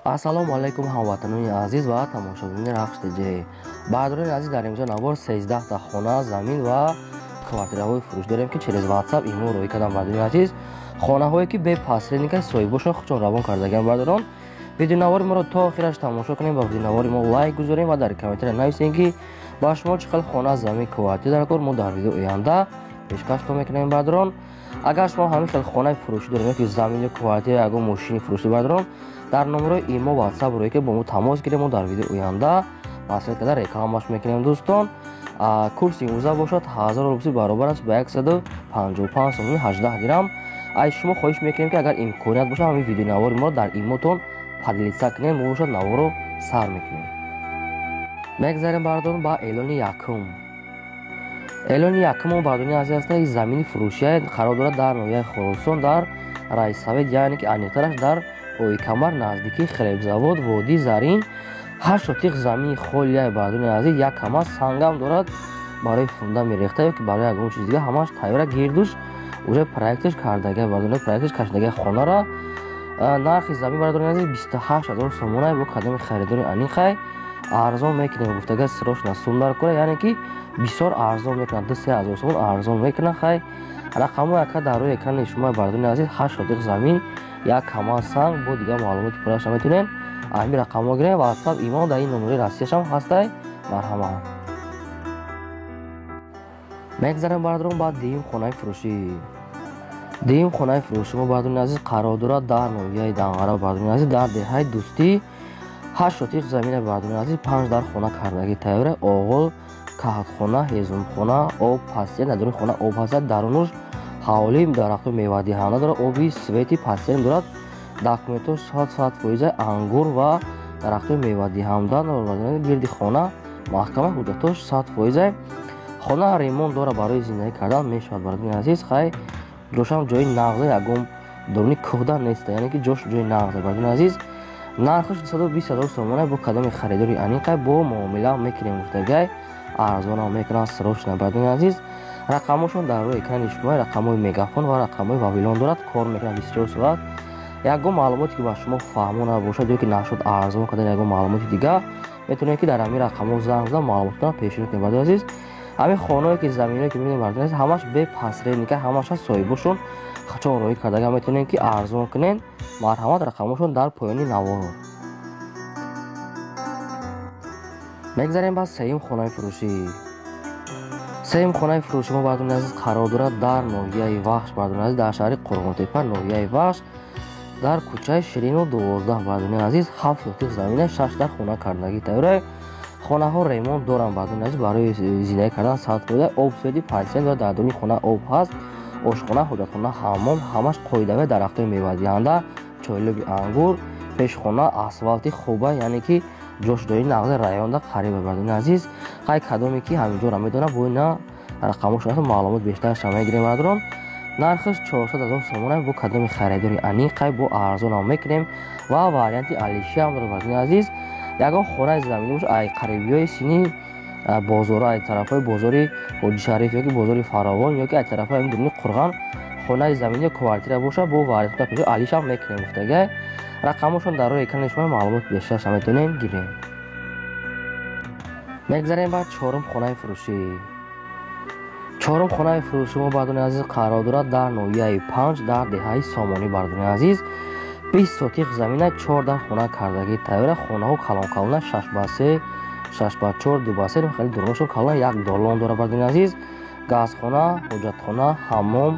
Ассалому алайкум, ҳамватанони азиз ва тамошобинони Рахш ТЖ. Бародарони азиз, дар имзо навор 13 та хона, замин ва квартираҳои фурӯш дорем, ки через WhatsApp имо роҳӣ кардам. Бародарони азиз, хонаҳое ки бе посредника соҳибошон худшон равон кардагианд. Бародарон, видеонавори моро то охираш тамошо кунем ва видеонавори мо лайк гузорем ва дар комментария нависем, ки ба шумо чӣ хел хона, замин, квартира дар кор. Мо дар видео оянда пешкаштон мекунем. Бародарон, агар шумо ҳамин хел хонаи фурӯшӣ дорем ёки замин ё квартира, ягон мошини фурӯшӣ, бародарон, дар номерои имо, WhatsApp рӯе ки бо мо тамос гирем, мо дар видео оянда маслиҳат карда рекламаш мекунем. Дӯстон, курси имрӯза бошад 1000 рубли баробар аст ба 155 сомони 18 дирам. Аз шумо хоҳиш мекунем, ки агар имконият бошад, ҳамин видеонавори моро дар имотон поделиться кунем. Мо бошад наворо сар мекунем. Мегзарем, бародарон, ба эълони якум. Эълони якумо, бародарони азиз, аст замини фурӯшия, қарор дорад дар ноҳияи Хоросон, дар райсовет, яъне ки аниқтараш дар Ойкамар, наздикии хлебзавод, водии Зарин. 8 сотиқ замини холия, бародарони азиз, як кама сангам дорад, барои фундамент рехта ё ки барои ягон чиз дига ҳамаш тайёра, гирдуш уже проекташ кардага, бародарони, проекташ кашидага хонара. Нархи замин, бародарони азиз, 28 000 сомона. Бо кадоми харидори аниқай арзон мекунем гуфтага, срочно сум дар кора, яъне ки бисёр арзон мекунад, 2-3 ҳазор сомон арзон мекунад. Хай, рақамҳо яка дар рӯи экрани шумо, бародарони азиз. 8 сотиқ замин, як кама санг, бо дигар маълумоти пурраша метавонед ҳамин рақамҳо гирем. WhatsApp, имо дар ин номери Россияшам ҳастай. Марҳамат. Мегзарем, бародарон, ба дуюм хонаи фурӯшӣ. Дуюм хонаи фурӯшӣ мо, бародарони азиз, қарор дорад дар ноҳияи Данғара, бародарони азиз, дар деҳаи Дӯстӣ. 8 сотиқ замина, бародарони азиз, панҷ дар хона кардагӣ тайёра, оғол, каҳтхона, ҳезумхона, об пастия, дар даруни хона об ҳастад, дарунуш ҳавлӣ, дарахтои мевадиҳанда дорад, оби свети пастиям дорад, документҳо 100%, ангур ва дарахтои мевадиҳанда, гирди хона маҳкама, ҳуҷҷатҳош 100%. Хона ремонт дорад, барои зиндагӣ кардан мешавад, бародарони азиз. Хай, ҷошам ҷои нағза, ягон дони кӯҳда неста, яъне ки ҷош ҷои нағза. Бародарони азиз, нархаш 220 000 сомона. Бо кадоми харидори аниқай бо муомила мекунем гуфтагай, арзонам мекунанд, срочно. Бародарони азиз, рақамҳошон дар рӯи экрани шумо, рақамҳои Мегафон ва рақамҳои Вавилон дорад, кор мекунад 24 соат. Ягон маълумоте ки ба шумо фаҳмо набошад ё ки нашуд арзон кардан, ягон маълумоти дигар, метавонед, ки дар ҳамин рақамҳо занг зада маълумотро пешниҳод кунед. Бародари азиз, ҳамин хонаое ки, заминое ки мебинед, бародари азиз, ҳамаш бе посредника, ҳамаша соҳибошон чон роҳӣ кардага, метавонед, ки арзон кунед. Марҳамат, рақамҳошон дар поёни навор. Мегзарем ба сеюм хонаи фурӯшӣ. Сеюм хонаи фурӯши мо, бародарони азиз, қарор дорад дар ноҳияи Вахш, бародарони азиз, дар шаҳри Қурғонтепа, ноҳияи Вахш, дар кӯчаи Ширину 12. Бародарони азиз, 7 сотиқ замина, шаш дар хона кардагӣ тайёра, хонаҳо ремонт доранд, бародарони азиз, барои зиндагӣ кардан 100%, об, свети пансион дорад, дар даруни хона об ҳаст, ошхона, ҳоҷатхона, ҳаммом, ҳамаш қоидавӣ, дарахтои мевадиҳанда, чойлоби ангур, пешхона асфалти хуба, яъне ки ҷош ҷои нағзи, районда қариба. Бародарони азиз, хай, кадоме ки ҳаминҷоро медонад, бо ина рақамҳошон маълумот бештарша мегирем. Бародарон, нархаш 400 000 сомона. Бо кадоми харидори аниқай бо арзонам мекунем ва варианти алишиам дорад. Бародарони азиз, ягон хонаи заминӣ бош, ай қарибиҳои сини бозора, ай тарафҳои бозори Ҳоҷишариф ёки бозори Фаровон, ёки ай тарафҳои дуруни Қурған хонаи заминӣ ё квартира боша, бо вариант алишам мекунем гуфтагай. Рақамҳошон дар рӯи экрани шумо, маълумот бештарша метавонем гирем. Мегзарем ба чорум хонаи фурӯшӣ. Чорум хонаи фурӯши мо, бародарони азиз, қарор дорад дар ноҳияи Панҷ, дар деҳаи Сомонӣ. Бародарони азиз, 20 сотиқ замина, чор дар хона кардагӣ тайёра, хонаҳо калон калона, 6 ба 3, 6 ба 4, 2 ба 3, хеле дурношон калон, як долон дорад. Бародарони азиз, газхона, ҳоҷатхона, ҳаммом,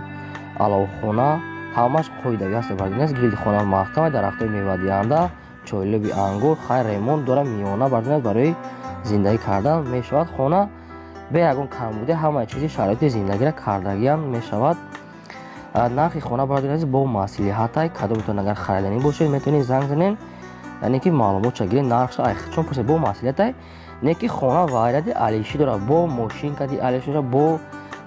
аловхона, ҳамаш қоидавӣ аст. Бародарони азиз, гирди хона маҳкама, дарахтои мевадиҳанда, чойлоби ангур, хай, ремонт дорад миёна. Бародарони, барои зиндагӣ кардан мешавад хона, бе ягон камбудӣ, ҳамаи чизи шароити зиндагиро кардагиам мешавад. Нархи хона, бародарони азиз, бо маслиҳатай. Кадометон агар хариданӣ бошед, метавонед занг занед, яъне ки маълумотша гиред, нархша чон пурсед, бо маслиҳатай. Не ки хона варианти алишӣ дорад, бо мошин кади алишӣ дорад, бо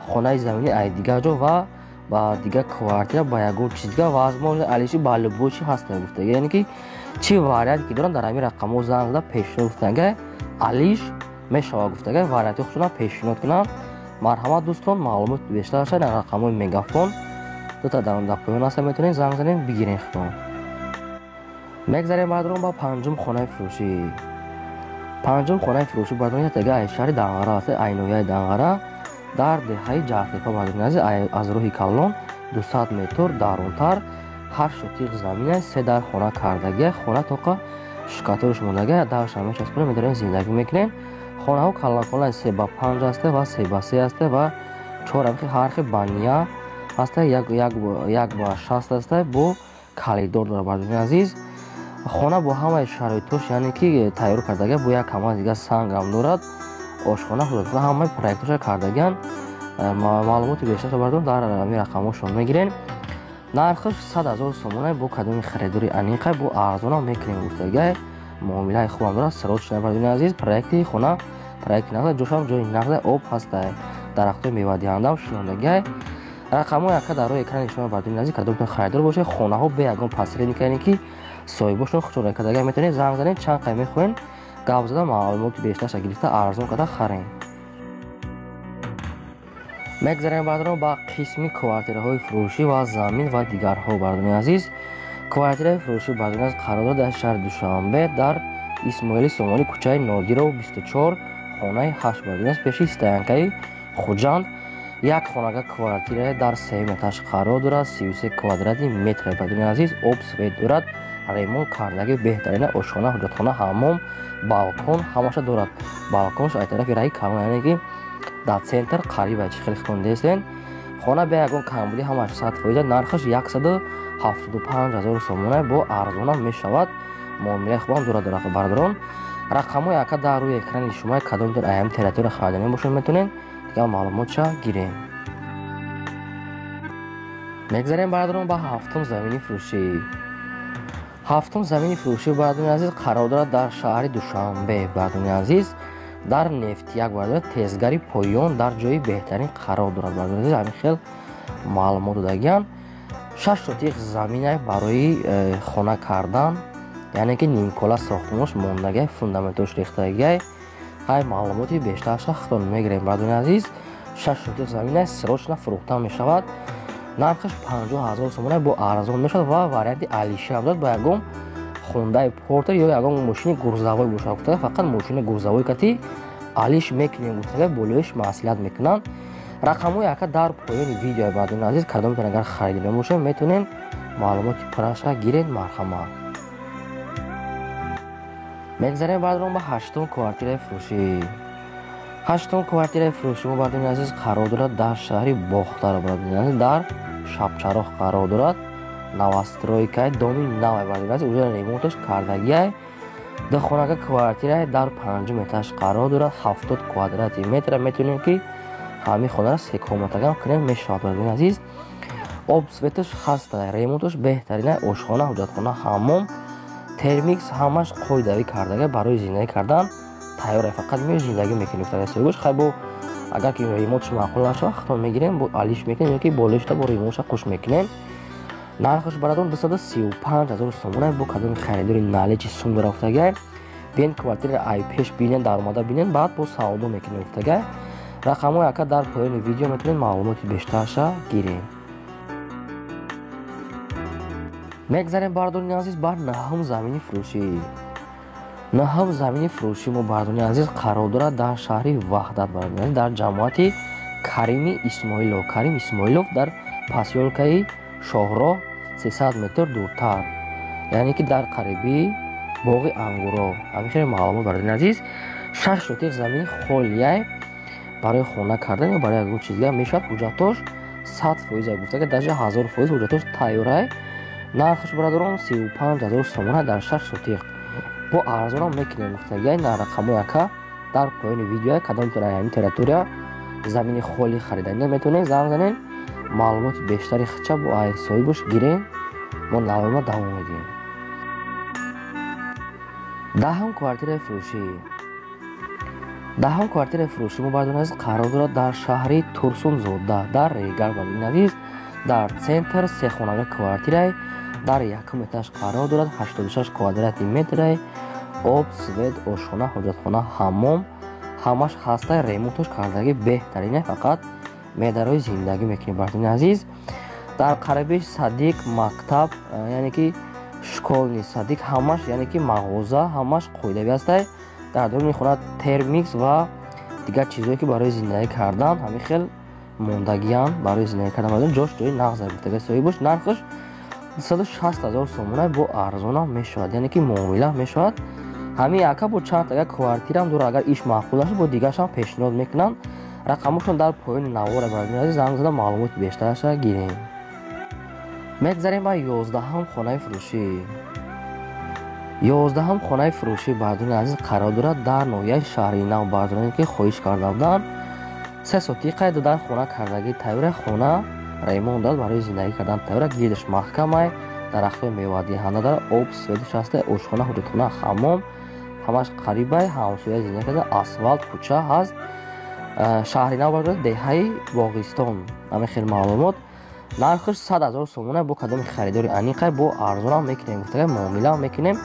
хонаи заминӣ ай дигар ҷо ва ба дигар квартира, ба ягон чиз дигар возможно алишӣ ба любой чи ҳаста гуфтага, яъне ки чӣ варианте ки доранд, дар ҳамин рақамҳо занг зада пешниҳод гуфтага, алиш мешавад гуфтага, варианти худшонам пешниҳод кунанд. Марҳамат, дӯстон, маълумот бештар дар рақамҳои Мегафон дута дар поён аста, метавонед занг занед, бигиред худтон. Мегзарем, бародарон, ба панҷум хонаи фурӯшӣ. Панҷум хонаи фурӯшӣ, бародарон, яктага ай шаҳри Данғара аст, ай ноҳияи Данғара, дар деҳаи Ҷартепа, бародарони азиз, аз роҳи калон 200 метр дарунтар, 8 сотиқ замин аст, се дар хона кардагия, хона тоқа штукатурш мондагия, дарша мечаспонем, медорем, зиндагӣ мекунем. Хонаҳо калон-калон, 3 ба 5 аста ва 3 ба 3 аста ва чор ҳар хел баня аста, 1 ба 60 аста, бо коридор дорад, бародарони азиз. Хона бо ҳамаи шароитош, яъне ки тайёр кардагия, бо як камаз дига сангам дорад, ошхона, ҳуҷратхона, ҳамаи проектоша кардагиян. Маълумоти бештарро, бародарон, дар ҳамин рақамҳошон мегирен. Нархаш 100 000 сомона, бо кадоми харидори аниқа бо арзонам мекунем гуфтагиай. Муомилаи хубам дорад, срочно, бародарони азиз. Проекти хона проекти нақда, ҷошам ҷои нақда, об ҳастай, дарахтои мевадиҳандаам шинондагиай. Рақамҳои ака дар рӯи экрани шумо, бародарони азиз. Кадомтон харидор бошед, хонаҳо бе ягон посредник, яъне ки соҳибошон худшон кардагиай, метавонед занг занед, чанд қай мехоҳед, гап зада, маълумоти бештарша гирифта, арзон карда харем. Мегзарем, бародарон, ба қисми квартираҳои фурӯшӣ ва замин ва дигарҳо. Бародарони азиз, квартираи фурӯшӣ, бародарони азиз, қарор дорад дар шаҳри Душанбе, дар Исмоили Сомонӣ, кӯчаи Нодиров 24, хонаи 8, бародарони азиз, пеши стоянкаи Хуҷанд. Як хонага квартира дар сеюм этаж қарор дорад, 33 квадрати метр, бародарони азиз, об, свет дорад, ремонт кардаги беҳтарина, ошхона, ҳуҷратхона, ҳаммом, балкон ҳамаша дорад. Балконш аз тарафи раҳи калон, яъне ки дар центр қариба, чи хеле хондесен. Хона бе ягон камбудӣ, ҳамаш 100%. Нархаш 175 000 сомона, бо арзонам мешавад, муомилаи хубам дорад. Бародарон, рақамҳои ака дар рӯи экрани шумо. Кадомтон аями территория хариданӣ бошед, метавонед дигар маълумотша гирем. Мегзарем, бародарон, ба ҳафтум замини фурӯшӣ. Ҳафтум замини фурӯшӣ, бародарони азиз, қарор дорад дар шаҳри Душанбе, бародарони азиз, дар Нефтияк, бародарон, тезгари поён, дар ҷои беҳтарин қарор дорад. Бародарони азиз, ҳамин хел маълумот додагиан. 6 сотиқ замина барои хона кардан, яъне ки нимкола сохтмош мондагиай, фундаментош рехтагиай. Ҳай, маълумоти бештарша худтон мегирем. Бародарони азиз, 6 сотиқ замина срочно фурӯхта мешавад. Нархаш 50 000 сомона, бо арзон мешавад ва варианти алишам дорад, бо ягон Хундай Портер ё ягон мошини грузовой бошад гуфта, фақат мошини грузовой кати алиш мекунем гуфтага, болоиш маслиҳат мекунанд. Рақамҳои ака дар поёни видео, бародарони азиз. Кадомтон агар харидорӣ бошед, метавонед маълумоти пурраша гиред, марҳамат. Мегзарем, бародарон, ба ҳаштум квартираи фурӯшӣ. Ҳаштум квартираи фурӯшӣ мо, бародарони азиз, қарор дорад дар шаҳри Бохтар, бародарони азиз, дар Шабчароғ қарор дорад. Новостройкаи, доми навай, бародарони азиз, уже ремонташ кардагиай. Духонага квартираи дар панҷум этаж қарор дорад, 70 квадрати метра. Метавонем ки ҳамин хонаро секомнатагам кунем, мешавад, бародарони азиз. Об, светаш ҳаста, ремонташ беҳтарина, ошхона, ҳуҷатхона, ҳаммом, термикс ҳамаш қоидавӣ кардага, барои зиндагӣ кардан тайёр, фақат меои зиндагӣ мекунӣ. Гуш хай, бо агар ки ремонтш маъқул нашавад, хато мегирем, бо алиш мекунем ё ки болоишта бо ремонтша қуш мекунем. Нархаш, бародарон, 235 000 сомона, бо кадоми харидори наличи сум дора гуфтагай, биен, квартира ай пеш бинен, даромада бинен, баъд бо савдо мекунем гуфтагай. Рақамҳои ака дар поёни видео, метавонед маълумоти бештарша гирем. Мегзарем, бародарони азиз, бар наҳум замини фурӯшӣ. Наҳум замини фурӯшӣ мо, бародарони азиз, қарор дорад дар шаҳри Ваҳдат, бародарони азиз, дар ҷамоати Карими Исмоилов, Карим Исмоилов, дар посёлкаи Шоҳроҳ 300 метр дуртар, яъне ки дар қарибии боғи ангуро. Ҳамин хеле маълумот, бародарони азиз. 6 сотиқ замини холияй, барои хона кардан ё барои ягон чиз дигар мешавад. Ҳуҷҷатош 100% гуфтага, даже 1000% ҳуҷҷатош тайёрай. Нархаш, бародарон, 35 000 сомона дар 6 сотиқ, бо арзонам мекунем гуфтагиай. На, рақамҳои ака дар поёни видео. Кадомтон ҳамин территория замини холӣ хариданӣ, метавонед занг занед, маълумоти бештари хича бо ай соҳибош гирем. Мо навоима давом медиҳем. Даҳум квартираи фурӯшӣ. Даҳум квартираи фурӯшӣ мо, бародарони азиз, қарор дорад дар шаҳри Турсунзода, дар Регар, бародарони азиз, дар центр, сехонага квартираи дар якум этаж қарор дорад, 86 квадрати метрай, об, свет, ошхона, ҳоҷатхона, ҳаммом ҳамаш ҳастай, ремонтош кардаги беҳтарине, фақат медарои зиндагӣ мекунем, бародарони азиз. Дар қариби садик, мактаб, яъне ки Школьный, садик ҳамаш, яъне ки мағоза ҳамаш қоидавӣ ҳастай. Дар даруни хона термикс ва дигар чизҳое, ки барои зиндагӣ кардан ҳамин хел мондагиам барои зиндагӣ кардан, ҷош ҷои нағз гуфтага соҳибош. Нархаш 260 ҳазор сомона, бо арзонам мешавад, яъне ки муомила мешавад. Ҳамин ака бо чанд агар квартирам дора, агар иш маъқул нашуд, бо дигарашам пешниҳод мекунанд. Рақамошон дар поёни навора, бародари, занг зада маълумоти бештараша гирем. Мегзарем ба 11-ҳам хонаи фурӯшӣ. 11-ҳам хонаи фурӯшӣ, бародарони азиз, қарор дорад дар ноҳияи Шаҳри Нав. Бародароне ки хоҳиш карда буданд, 3 сотиқай дар хона кардагӣ тайёра, хона ремонт дорад, барои зиндагӣ кардан тайёра, гирдаш маҳкамай, дарахтҳои мевадиҳанда дорад, об, светаш ҳаста, ошхона, ҳоҷатхона, ҳаммом ҳамаш қарибай, ҳамсоя зиндагӣ карда, асфалт кӯча ҳаст. Шаҳри Нав, деҳаи Боғистон. Ҳамин хел маълумот. Нархаш 100 ҳазор сомона, бо кадоми харидори аниқай бо арзонам мекунем гуфтага, муомилаам мекунем.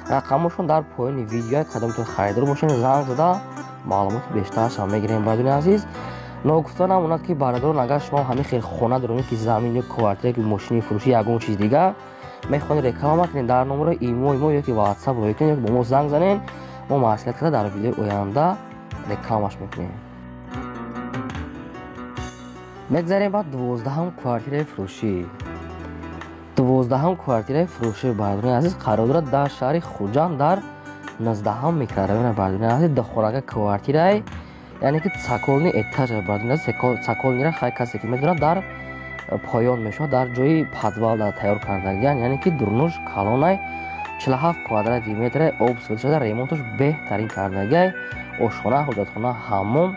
Рақамошон дар поёни видео, кадомтон харидор бошед, занг зада маълумоти бештарашам мегирем. Бародарони азиз, ногуфта намонад, ки бародарон, агар шумо ҳамин хел хона доред, ки замин ё квартира, ки мошини фурӯшӣ, ягон чиз дигар мехоҳед реклама кунед, дар номерои имои мо ёки ватсап роҳӣ кунед, ёки бо мо занг занед, мо маслиҳат карда дар видеои оянда рекламаш мекунем. Мегзарем ба 12-ҳам квартираи фурӯшӣ. 12-ҳам квартираи фурӯшӣ, бародарони азиз, қарор дорад дар шаҳри Хуҷанд, дар 19-ҳам микрорайон. Бародарони азиз, духонака квартираи, яъне ки цокольный этаж. Бародарони азиз, цокольныйра хай касе ки медонад, дар поён мешавад, дар ҷои подвал дар тайёр кардагиян, яъне ки дурнуш калонай, 47 квадрати метре, об, свет шуда, ремонташ беҳтарин кардагиай, ошхона, ҳоҷатхона, ҳаммом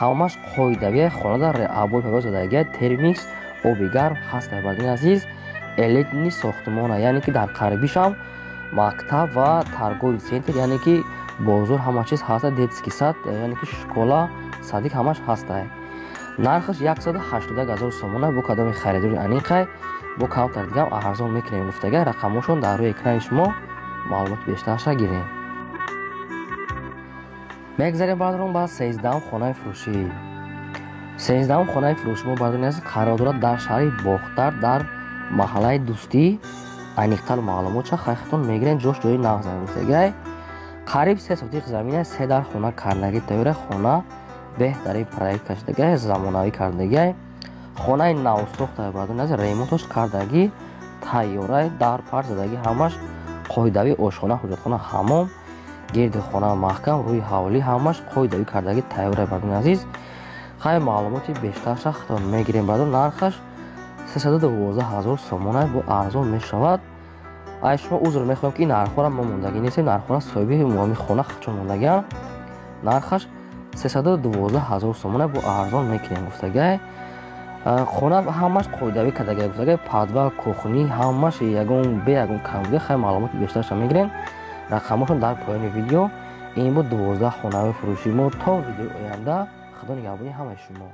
ҳамаш қоидавия, хонада обои паво задагиай, термикс, оби гарм ҳаст. Бародарони азиз, элитный сохтмона, яъне ки дар қарибишам мактаб ва торговый центр, яъне ки бозор, ҳама чиз ҳаста, детский сад, яъне ки школа, садик ҳамаш ҳастай. Нархаш 181 ҳазор сомона, бо кадоми харидори аниқай бо камтар дигам арзон мекунем гуфтага. Рақамошон дар рӯи экрани шумо, маълумоти бештарша гирем. Мегзарем, бародарон, ба 13-ҳам хонаи фурӯшӣ. 13-ҳам хонаи фурӯшӣ мо, бародарони азиз, қарор дорад дар шаҳри Бохтар, дар маҳаллаи Дӯстӣ. Аниқтар маълумотша хайхатон мегирем. Ҷош ҷои нағз гуфтагай, қариб 3 сотиқ замина, се дар хона кардагӣ тайёра, хона беҳтарин проект кашидагай, замонавӣ кардагай, хонаи навсохта, бародарони азиз, ремонтош кардагӣ тайёрай, дар пар задагӣ, ҳамаш қоидавӣ, ошхона, ҳоҷатхона, ҳаммом, гирди хона маҳкам, рӯи ҳавлӣ ҳамаш қоидавӣ кардагӣ тайёрай. Бародарони азиз, хай маълумоти бештарша худтон мегирем. Бародар, нархаш 312 ҳазор сомона, бо арзон мешавад. Ай шумо узр мехоҳем, ки ин нархҳоро мо мондагӣ нестем, нархҳоро соҳиби ҳами хона чон мондагиам. Нархаш 312 ҳазор сомона, бо арзон мекунем гуфтагай. Хона ҳамаш қоидавӣ кардагай гуфтагай, подвал, кухня ҳамаш ягон бе ягон камбудӣ. Хай маълумоти бештарша мегирем, рақамошон дар поёни видео. Ин буд 12 хонаҳои фурӯши мо. То видеои оянда, худо нигаҳбони ҳамаи шумо.